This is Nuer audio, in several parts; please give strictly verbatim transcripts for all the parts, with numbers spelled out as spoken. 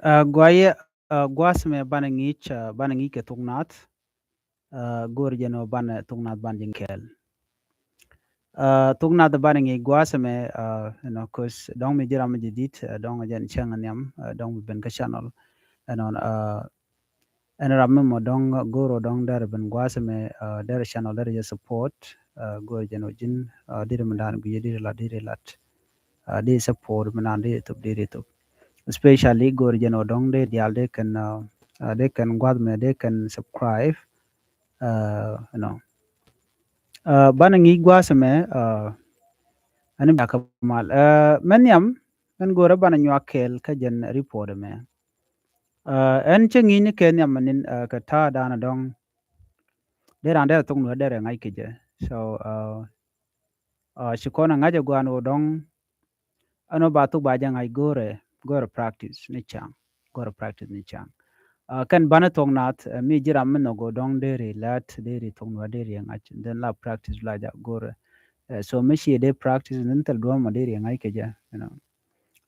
Aa, guayɛ, aa, gua̱a̱th mɛ banɛ ŋi̱i̱c, aa, banɛ ŋi̱i̱c kɛ thok naath. Aa, go̱o̱r jɛn ɣöö banɛ thok naath banɛ ji̱ kɛɛl. Aa, thok naath banɛ ŋi̱i̱c gua̱a̱th mɛ, aa, you know, 'cause dɔ̱ŋ mi ji̱ ram mi jɛ di̱t, aa, dɔ̱ŋ jɛn cäŋ nhiam, aa, dɔ̱ŋ mi ben kä channel. Ɛnɔ, aa, ɛn ram mi mɔ dɔ̱ŋ go̱o̱r ɣöö dɔ̱ŋ derɛ ben gua̱a̱th mɛ, aa, derɛ channel derɛ jɛ support, aa, go̱o̱r jɛn ɣöö ji̱n, aa, diri mi da̱a̱n gui̱cä diri lat diri lat. Aa, di support mi nan di thop, di thop. Especially go̱o̱r jɛn ɣöö dɔ̱ŋ di diaal di kɛn, aa, aa, di kɛn gua̱th mɛ di kɛn subscribe. Aa, you know. Aa, banɛ ŋi̱i̱c gua̱a̱th mɛ, aa, ɛn bia kä mal. Aa, mɛ nhiam, mɛn go̱o̱rä banɛ nyuak kɛɛl kä jɛn report mɛ. Aa, ɛn cä ŋi̱i̱c ni kɛ nhiam mɛ nin, aa, kɛ ta̱a̱ da̱a̱n dɔ̱ŋ. Dee raan derɛ thok nuɛ derɛ ŋa̱c kɛ jɛ. So, aa, aa, ci kɔn ɛ ŋa̱c ɛ gua̱a̱n ɣöö dɔ̱ŋ ɛn ɣöö ba thok ba jɛ ŋa̱c go̱o̱rɛ, go̱o̱rɛ practice ni ca̱ŋ, go̱o̱rɛ practice ni ca̱ŋ. Aa, kɛn banɛ thok naath, aa, mi ji̱ ram mi nhɔk ɣöö dɔ̱ŋ deri lät, deri thok nuɛ deri ŋa̱c, then la practice la jɛ go̱o̱rɛ. Aa, so mi ci dee practice ni thil duɔ̱ɔ̱m mɔ deri ŋa̱c kɛ jɛ, you know.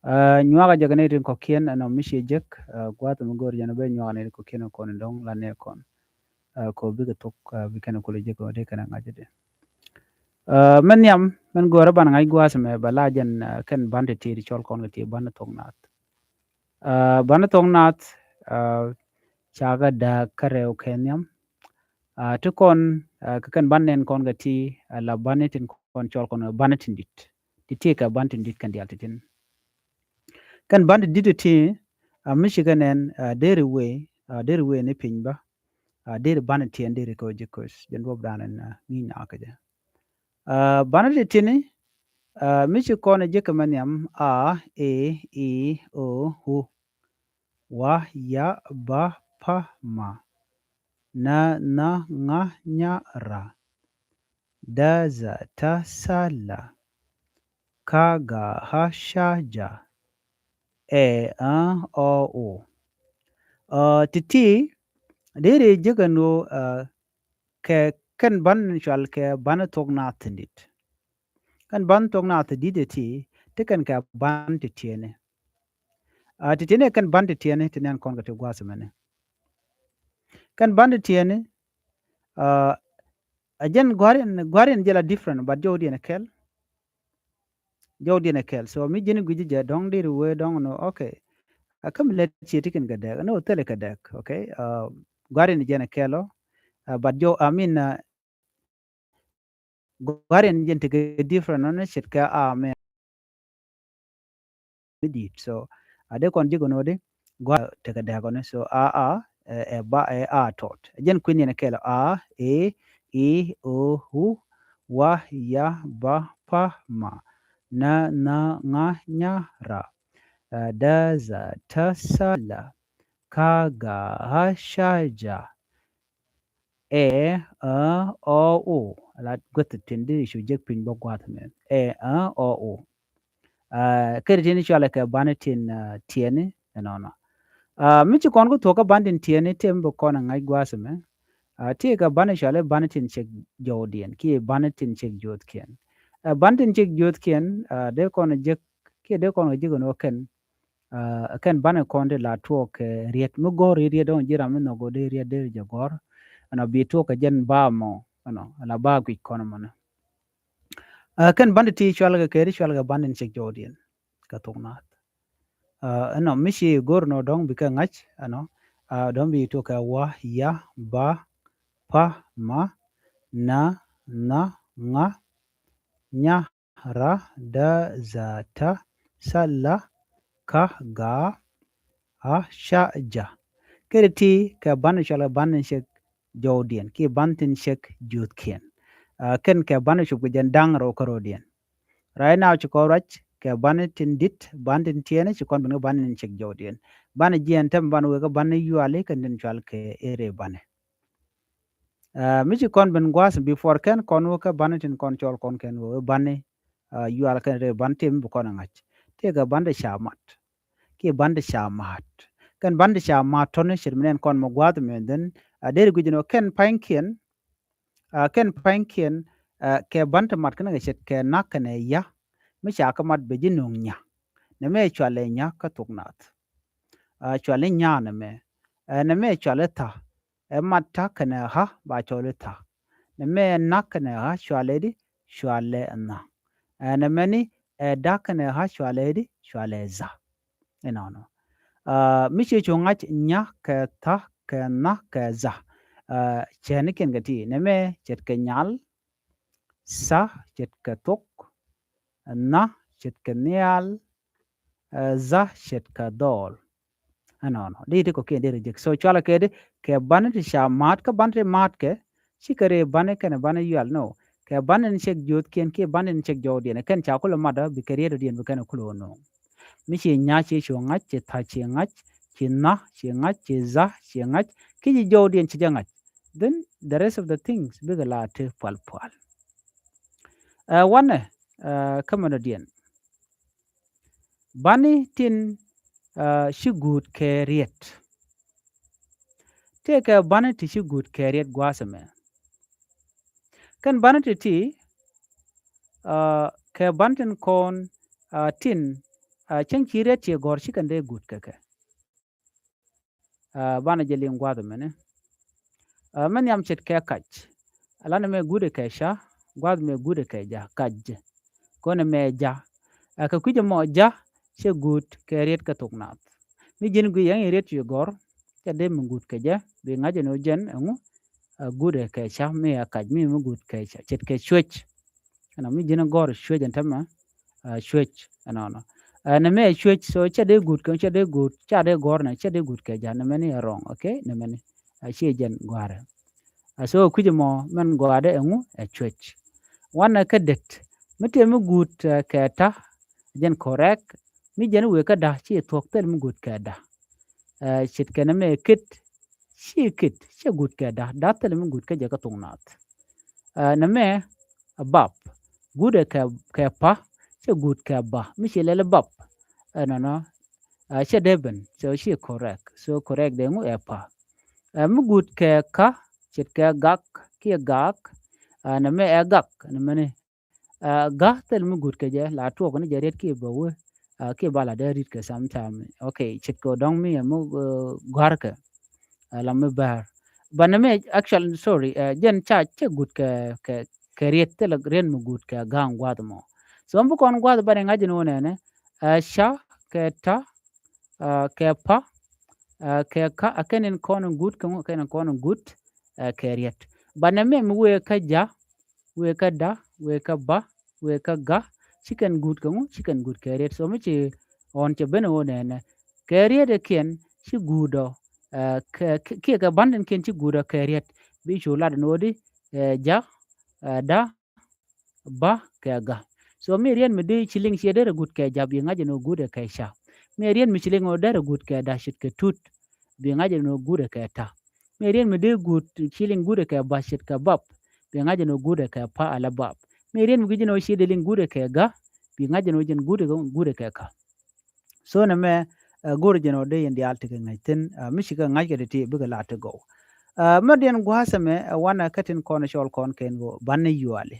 Aa, nyuakä jɛ kɛ ni rin kɔ̱kiɛn ɛn ɣöö mi ci jek, aa, gua̱a̱th mi go̱o̱r jɛn ɣöö ben nyuakä ni rin kɔ̱kiɛn kɔn in dɔ̱ŋ la ni kɔn. Aa, kɛ ɣöö bikɛ thok, aa, bi kɛn kulɛ jek ɣöö dee kɛn ɛ ŋa̱c jɛ. Aa, mɛ nhiam, mɛn go̱o̱rä banɛ ŋa̱c gua̱a̱th mɛ bɛ la jɛn, aa, kɛn banɛ ti ti cɔl kɔn kɛ ti banɛ thok naath. Aa, banɛ thok naath, aa, ca kɛ da̱a̱k kä rɛw kɛ nhiam. Aa, ti kɔn, aa, kɛ kɛn banɛ nɛn kɔn kɛ ti, aa, la banɛ tin kɔn cɔl kɔn banɛ tin di̱t. Ti ti kɛ banɛ tin di̱t kɛn diaal ti tin. Kɛn banɛ tin di̱t ti, aa, mi ci kɛ nɛn, aa, deri wee, aa, deri wee ni piny bä. Aa, deri banɛ tiɛn deri kɛ ɣöö ji̱ köth. Jɛn duɔ̱p da̱a̱n ɛn, aa, ŋi̱i̱c naath kɛ jɛ. Aa, banɛ ti tiɛni, aa, mi ci kɔn ɛ ji̱ kɛ mɛ nhiam a, e, i, o, u. Wa, ya, ba, pa, ma. Na, nha, ŋa, nya, ra. Da, dha, ta, tha, la. Ka, ga, ha, ca, ja. Ɛ, ä, ɔ, o. Aa, ti̱ti̱, deri ji̱ kɛ nuɔ, aa, kɛ kɛn banɛ cual kɛ banɛ thok naath tin di̱t. Kɛn banɛ thok naath tin di̱t ɛ ti, ti kɛn kɛ banɛ ti tiɛni. Aa, ti tiɛni kɛn banɛ ti tiɛni ti nɛn kɔn kɛ ti gua̱a̱th mɛni. Kɛn banɛ ti tiɛni, aa, ɛ jɛn gua̱a̱r in, gua̱a̱r in jɛ la different, but jɔwdiɛn ɛ kɛl. Jɔwdiɛn ɛ kɛl. So mi ji̱n gui̱ci jɛ dɔ̱ŋ diri wee dɔ̱ŋ nɔ, okay. Aa, kä mi lät ciɛ ti kɛn kɛ dɛk, nɔ thilɛ kɛ dɛk, okay. Aa, gua̱a̱r in jɛn ɛ kɛl ɔ, aa, but jɔw, I mean, aa, gua̱a̱r in jɛn tekɛ different nɔ ni ce̱tkɛ a mɛ mi di̱i̱t. So, aa, dee kɔn ji̱ kɛ nɔ di gua̱a̱r tekɛ dɛk ɔ ni. So, a, a, ɛ, ɛ, ba, ɛ, a tɔt. Jɛn kui̱n yɛn kɛl a, e, i, o, u, wa, ya, ba, pa, ma, na, nha, ŋa, nya, ra. Aa, da, dha, ta, tha, la. Ka, ga, ha, ca, ja. Ɛ, ä, ɔ, o. La guäth tin di cu jek piny bä gua̱th mɛ. Ɛ, ä, ɔ, o. Aa, kɛ ti tin cualɛ kɛ banɛ tin, aa, tiɛni ɛnɔnɔ. Aa, mi ci kɔn ku thuɔ̱k kä banɛ tin tiɛni ti mi bi kɔn ɛ ŋa̱c gua̱th mɛ. Aa, ti kɛ banɛ cualɛ banɛ tin cek jɔwdiɛn kiɛ banɛ tin cek jo̱o̱thkiɛn. Aa, banɛ tin cek jo̱o̱thkiɛn, aa, dee kɔn ɛ jek kiɛ dee kɔn ɛ jek ɛn ɣöö kɛn, aa, kɛn banɛ kɔn ti la tuɔɔk kɛ riet mi gɔ̱r riet, riet dɔ̱ŋ ji̱ ram mi nhɔk ɣöö dee riet dee jɛ gɔ̱r. Ɛn ɔ bi tuɔɔk kɛ jɛn ba mɔ ɛnɔ, la ba guic kɔn mɔnɛ. Aa, kɛn banɛ ti cualkɛ kɛ ti cualkɛ banɛ ni cek jɔwdiɛn kɛ thok naath. Aa, ɛnɔ mi ci go̱r nɔ dɔ̱ŋ bi kɛ ŋa̱c ɛnɔ, aa, dɔ̱ŋ bi tuɔɔk kɛ wa, ya, ba, pa, ma, na, nha, ŋa, nya, ra, da, dha, ta, tha, la, ka, ga, ha, ca, ja. Kɛ ti kɛ banɛ cualkɛ banɛ cek jɔwdiɛn kiɛ banɛ tin cek jo̱o̱thkiɛn. Aa, kɛn kɛ banɛ cop kɛ jɛn da̱ŋ rɛw kä rɔ̱diɛn. Right now ci kɔn ruac kɛ banɛ tin di̱t, banɛ tin tiɛni, ci kɔn ben kɛ banɛ tin cek jɔwdiɛn. Banɛ jiɛn tɛm banɛ wek kɛ banɛ yuali kɛn tin cualkɛ ɛ rɛy banɛ. Aa, mi ci kɔn ben gua̱a̱th before kɛn kɔn wä kä banɛ tin kɔn cɔl kɔn kɛn wä banɛ, aa, yual kɛn rɛy banɛ ti mi bi kɔn ɛ ŋa̱c. Ti kɛ banɛ ti ca mat kiɛ banɛ ti ca ma̱a̱t. Kɛn banɛ ti ca ma̱a̱t tɔ̱ni ce̱t mi nɛn kɔn mɔ gua̱a̱th mɛ dhin, aa, deri guic ɛn ɣöö kɛn pa̱nykiɛn, aa, kɛn pa̱nykiɛn, aa, kɛ banɛ ti mat kɛn kɛ ce̱t kɛ na̱k kɛnɛ ya. Mi ca kɛ mat bɛ ji̱ nöŋ nya. Nɛ mɛ cualɛ nya kä thok naath. Ɛ, cuali nya nɛmɛ. Ɛ, nɛmɛ cuali tha. Ɛ, mat tha kɛnɛ ɣa ba cɔli tha. Nɛmɛ na kɛnɛ ɣa cuali di, cuali na. Ɛ, nɛmɛ ni, ɛ, da kɛnɛ ɣa cuali di, cuali dha. Inɔnɔ. Ɛ, mi ci cu ŋa̱c nya kɛ tha kɛ na kɛ dha. Ɛ, cɛnikiɛn kɛ ti. Nɛmɛ ce̱tkɛ nyal, tha ce̱tkɛ thok, na ce̱tkɛ nhial, ɛ, dha ce̱tkɛ dhɔl. Ɛnɔnɔ. Di ti kɔkiɛn di rɛ jek. So cualɛ kɛ di, kɛ bani ti ca ma̱a̱t, kä bani ti ma̱a̱t kɛ, ci kɛ ri bani kɛnɛ bani yual, no. Kɛ bani ni cɛk jo̱o̱thkiɛn kiɛ bani ni cɛk jɔwdiɛn. Kɛn ca kulɛ mat ɔ, bi kɛ riet ɔ diɛn bi kɛn kulɛ wä no̱o̱ŋ. Mi ci nya ci cu ŋa̱c, ci tha ci ŋa̱c, ci na ci ŋa̱c, ci dha ci ŋa̱c, ki ci jɔwdiɛn ci jɛ ŋa̱c. Then the rest of the things bikɛ la ti pual pual. Ɛ, wanɛ, ɛ, kä mɛnɔ diɛn. Bani tin, ɛ, ci guut kɛ riet. Tëëkɛ bani ti ci guut kɛ riet gua̱a̱th ɛmɛ. Kɛn bani ti ti, ɛ, kɛ bani tin kɔn, ɛ, tin, ɛ, cäŋ ci riet ci gɔ̱r ci kɛn dee guut kɛ kɛ. Ɛ, banɛ jɛ liŋ gua̱a̱th ɛmɛni. Ɛ, mɛ nhiam ce̱tkɛ kac. Alanɛ mɛ guut ɛ kɛ ca, gua̱a̱th mɛ guut ɛ kɛ ja, kac. Kɔnɛ mɛ ja. Ɛ, kɛ kui̱c ɛmɔ ja, cɛ guut kɛ riet kɛ thok naath. Mi ji̱n gui yɛŋ i̱ riet ci gɔ̱r, cɛ dee mi guut kɛ jɛ, bi ŋa̱c ɛn ɣöö jɛn ɛŋu, ɛ, guut ɛ kɛ ca, mi ɛ kac, mi mi guut kɛ ca, ce̱tkɛ cuec. Ɛnɔ mi ji̱n gɔ̱r cuec ɛn tämɛ, ɛ, cuec ɛnɔnɔ. Ɛ, nɛmɛ ɛ cuec, so cɛ dee guut kɛ, cɛ dee guut, ca dee gɔ̱r nɛ, cɛ dee guut kɛ ja, nɛmɛni ɛ wrong, okay? Nɛmɛni, ɛ, ciɛ jɛn gɔ̱a̱rɛ. Ɛ, so kui̱c ɛmɔ mɛn gɔ̱a̱dɛ ɛŋu ɛ cuec. Wanɛ kä det, mi tëë mi guut, ɛ, kɛ ta, jɛn correct, mi jɛn wëë kä da, ci thuɔ̱k thil mi guut kɛ da. Ɛ, ce̱tkɛ nɛmɛ kit, ci kit, cɛ guut kɛ da, da thil mi guut kɛ jɛ kä thok naath. Ɛ, nɛmɛ, ɛ, bap, guut ɛ kɛ, kɛ pa, cɛ guut kɛ ba, mi ci lɛl bap. Ɛnɔnɔ, ɛ, cɛ dee ben, so ci correct, so correct dee ŋu ɛ pa. Ɛ, mi guut kɛ ka, ce̱tkɛ gak, kiɛ gak, ɛ, nɛmɛ ɛ gak, nɛmɛni, Ɛ, ga̱ thil mi guut kɛ jɛ la tuɔk ni jɛ riet kiɛ bä wee, ɛ, kiɛ ba la dee ri̱t kɛ sometime. Okay, ce̱tkɛ dɔ̱ŋ mi ɛ mi, ɛ, gua̱rkɛ. Ɛ, la mi bäär. But nɛ mi actual, sorry, ɛ, jɛn ca cɛ guut kɛ, kɛ, kɛ riet thil riet mi guut kɛ ga̱a̱ŋ gua̱th mɔ. So mi bi kɔn gua̱th ba ni ŋa̱c ni wä nɛnɛ, ɛ, ca kɛ ta, ɛ, kɛ pa, ɛ, kɛ ka, ɛ, kɛn in kɔn in guut kɛ ŋu, kɛn in kɔn in guut, ɛ, kɛ riet. But nɛ mɛ mi wee kä ja, wee kä da, wee kä ba, wee kä ga, ci kɛn guut kɛ ŋu, ci kɛn guut kɛ riet. So mi ci ɣɔn cɛ ben ɣöö nɛnɛ kɛ riet ɛ kiɛn ci guut ɔ, ɛ, kɛ, kɛ, kiɛ kɛ bandiɛn kiɛn ci guut ɔ kɛ riet. Bi cu lat ni ɣöö di, ɛ, ja, ɛ, da, ba kɛ ga. So mi riet mi di ci liŋ ciɛ derɛ guut kɛ ja, bi ŋa̱c ɛn ɣöö guut ɛ kɛ ca. Mi riet mi ci liŋ ɣöö derɛ guut kɛ da, ce̱tkɛ tut, bi ŋa̱c ɛn ɣöö guut ɛ kɛ ta. Mi riet mi di guut ci liŋ guut ɛ kɛ ba, ce̱tkɛ bap, bi ŋa̱c ɛn ɣöö guut ɛ kɛ pa, ala bap. Mi riet mi guic ɛn ɣöö ci di liŋ guut ɛ kɛ ga, bi ŋa̱c ɛn ɣöö jɛn guut ɛ, guut ɛ kɛ ka. So nɛ mɛ, ɛ, go̱r jɛn ɔ dee yɛn diaal tekɛ ŋäc thi̱n, ɛ, mi cikɛ ŋa̱c kɛ ti̱ti̱ bikɛ la ti gɔw. Ɛ, mɛ diɛn gua̱a̱th ɛmɛ, ɛ, wanɛ kä tin kɔn cɔl kɔn kɛn ɣöö bani yuali.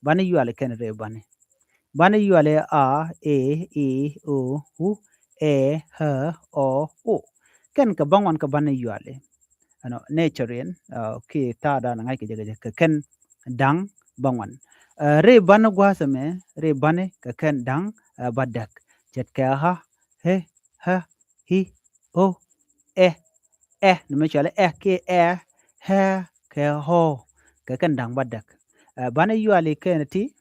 Bani yuali kɛn rɛy bani. Bani yuali a, e, i, o, u, ɛ, ä, ɔ, o. Kɛn kɛ baŋuan kɛ bani yuali. Ɛnɔ, nature in, ɛ, ki thaada na ŋa̱c kɛ jɛ kɛ jɛ kɛ kɛn da̱ŋ baŋuan. Ɛ, ri bani gua̱a̱th ɛmɛ, ri bani kɛ kɛn da̱ŋ, ɛ, ba däk. Ce̱tkɛ ha, he, ha, hi, o, ɛ, ɛ. Ni mɛ cuali ɛ, ki ɛ, hɛ, kɛ hɔ. Kɛ kɛn da̱ŋ ba däk. Ɛ, bani yuali kɛn ti,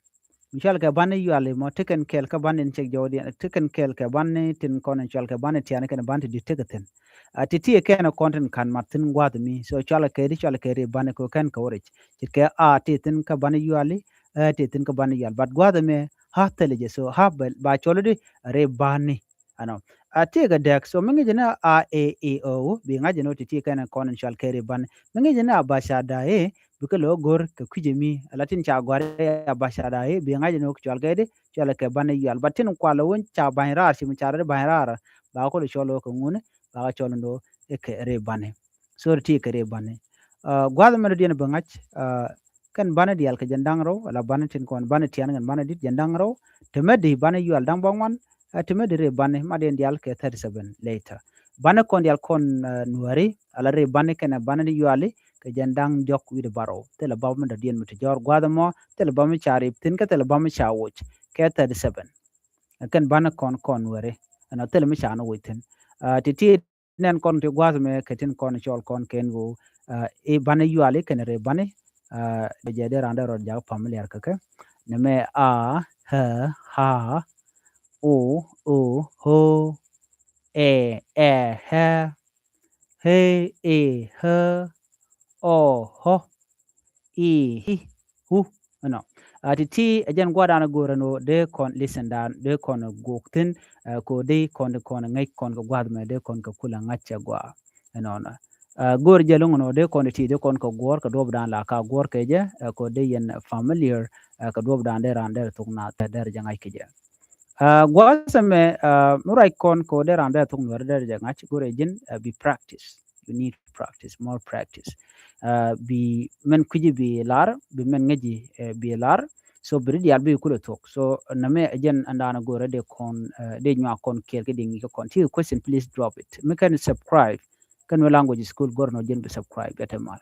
mi cɔal kɛ bani yuali mɔ, ti kɛn kɛɛl kä bani in cɛk jɔwdiɛn, ti kɛn kɛɛl kɛ bani tin kɔn in cɔal kɛ bani tiani kɛn bani ti di̱t tekɛ thi̱n. A ti ti kɛn kɔn tin kan mat thi̱n gua̱a̱th mi, so cɔal kɛ di cɔal kɛ ri bani kɛ kɛn kɛ wä rɛc. Ce̱tkɛ a ti thi̱n kä bani yuali, ɛ ti thi̱n kä bani yuali. But gua̱a̱th mi ha thilɛ jɛ, so ha ba, ba cɔl di ri bani. Ɛnɔ. A ti kɛ dɛk, so mi ŋi̱c ni a, e, i, o, u, bi ŋa̱c ni wä ti ti kɛn kɔn in cɔal kɛ ri bani. Mi ŋi̱c ni a ba ca da e, bikɛ lo̱ go̱r kɛ kui̱c mi, ala tin ca gɔ̱a̱r a ba ca da e, bi ŋa̱c ni wä cɔal kɛ di, cɔal kɛ bani yual. But tin kual wä ca ba̱ny raar, ci mi ca rɔ di ba̱ny raar, ba kɔ di cɔl wä kɛ ŋuni, ba kɛ cɔl ni wä kɛ ri bani. So ti kɛ ri bani. Ɛ, gua̱a̱th mɛn diɛn bi ŋa̱c, ɛ, kɛn bani diaal kɛ jɛn da̱ŋ rɛw, ala bani tin kɔn bani tian kɛn bani dit jɛn da̱ŋ rɛw, te mɛ di bani yual da̱ŋ baŋuan, ɛ, te mɛ di ri bani ma diɛn diaal kɛ thirty seven later. Bani kɔn dial kɔn, eh, Nuäri, ala ri bani kɛnɛ bani ni yuali, kɛ jɛn da̱ŋ diɔk wi̱dɛ barɔw. Thilɛ bam mi dɔ̱diɛn mi ti jɔr gua̱th mɔ, thilɛ bam mi ca rip thi̱n, kɛ thilɛ bam mi ca woc. Kɛ thirty seven. Kɛn bani kɔn kɔn Nuäri. Ɛnɔ thilɛ mi ca ni woc thi̱n. Ah, ti ti nɛn kɔn ti gua̱th mɛ kɛ tin kɔn cɔl kɔn kɛn ɣöö, ah, i̱ bani yuali kɛnɛ ri bani, ah, bɛ jɛ dee randɛ rɔt jak familiar kɛ kɛ. Nɛ mɛ a, hɛ, ha, o, o, ho, ɛ, ɛ, hɛ, he, e, hɛ, ɔ, hɔ, i, hi, hu. Ɛnɔ. Ah, ti ti ɛ jɛn gua̱dan go̱rɛ nɔ dee kɔn listen dan dee kɔn gok thi̱n, ah, ko dee kɔn kɔn ŋäc kɔn kɛ gua̱th mɛ dee kɔn kɛ kulɛ ŋa̱c cɛ gua. Ɛnɔnɔ. Ah, go̱r jɛ loŋ nɔ dee kɔn ti dee kɔn kɛ guɔ̱r kɛ duɔp dan la ka guɔ̱r kɛ jɛ, ah, ko dee yɛn familiar, ah, kɛ duɔp dan dee ran dee thok na dee jɛ ŋa̱c kɛ jɛ. Ah, gua̱th mɛ, ah, mi ruac kɔn ko dee ran dee thok Nuäri dee jɛ ŋa̱c go̱rɛ ji̱n, ah, bi practice. You need practice, more practice. Ah, bi mɛn kui̱ci bi lar, bi mɛn ŋäci, eh, bi lar. So bi ri dial bi kulɛ thok. So nɛ mɛ ɛ jɛn ɛn dan go̱rɛ dee kɔn, eh, dee nyuak kɔn kiɛr kɛ dee ŋi̱i̱c kɛ kɔn. Ti question, please drop it. Mi kɛn subscribe. Kɛn mi language school go̱rɛ nɔ jɛn bi subscribe. Yɛ te mal.